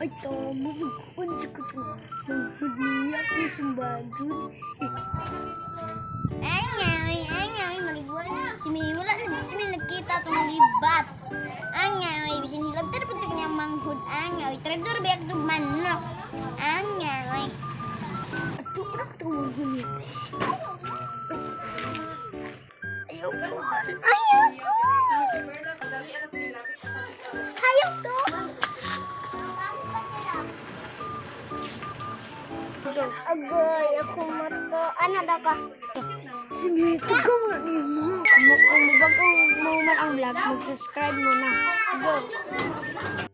Ay, tama. Magkuhan sa ko ito. Manghud niya akong simbagon. Angay, angay, maligwala. Si mi wala na mi nagkita tong libat. Angay, bisin hilab tar putik niya manghud angay. Traidor biak tug manok. Angay. Ato, ano ka itong manghud niya? Ayaw ko. Ayaw ko. Ayaw ko. Agay, ako mata. Ano daw ka? Sige, tagaw na niya mo. Kung mabag-o mo man ang vlog, mag-subscribe muna. Go!